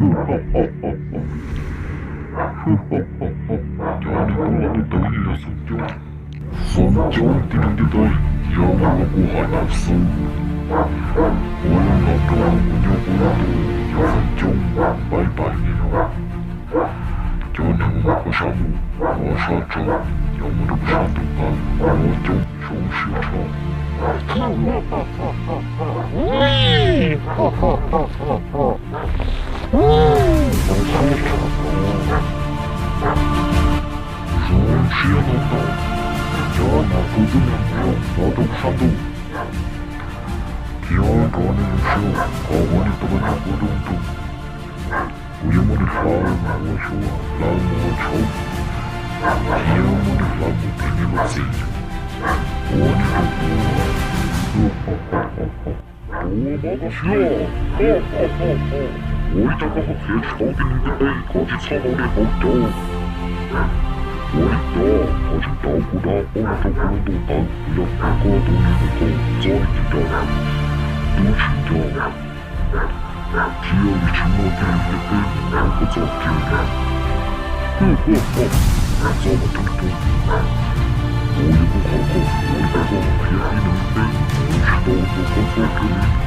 Cov neeg kub los tuaj tawv yeej yog feem coob. Feem coob tib neeg ntiaj teb yog tus los kua hav nyob xwb. Ua neeg los rau kuv nyob kuv lub ntuj yog feem coob pab pab li no. Cov neeg uas mus qhov sab ntuj, qhov sab tsaus, yog mus rau kuv sab ntuj tawv, ua coob zoo siab tshaj. Zoo siab tshaj, zoo siab ntau ntau. Cov neeg kub tib neeg los rau kuv sab ntuj, thiab nrog nej zoo siab, qhov uas nej tau los nyob kuv lub ntuj. Kuv yuav muab nej hlawv mus ua suab, hlawv mus ua tshauv, thiab muab nej hlawv mus pem nej lub txim. Ua nej rau kuv ua mov tau siab. Ua li cas koj ho qhia tsis tau tib neeg ntiaj teb kom tsis txhob mus dej hauv cov. Ua li cas ho tsis tau kuv dab qob los rau kuv lub ntuj tawv, kuv yog koj tus neeg uas tau txob nej cov ncaws, twb tsis nco, thiab li tsis muaj tib neeg ntiaj teb mus hlawv koj txoj kev ncaws. Txob mas tib neeg, kuv yuav muab qhov koj ua li cas koj ho qhia tib neeg ntiaj teb mus tsis tau rau koj txoj kev ncaws.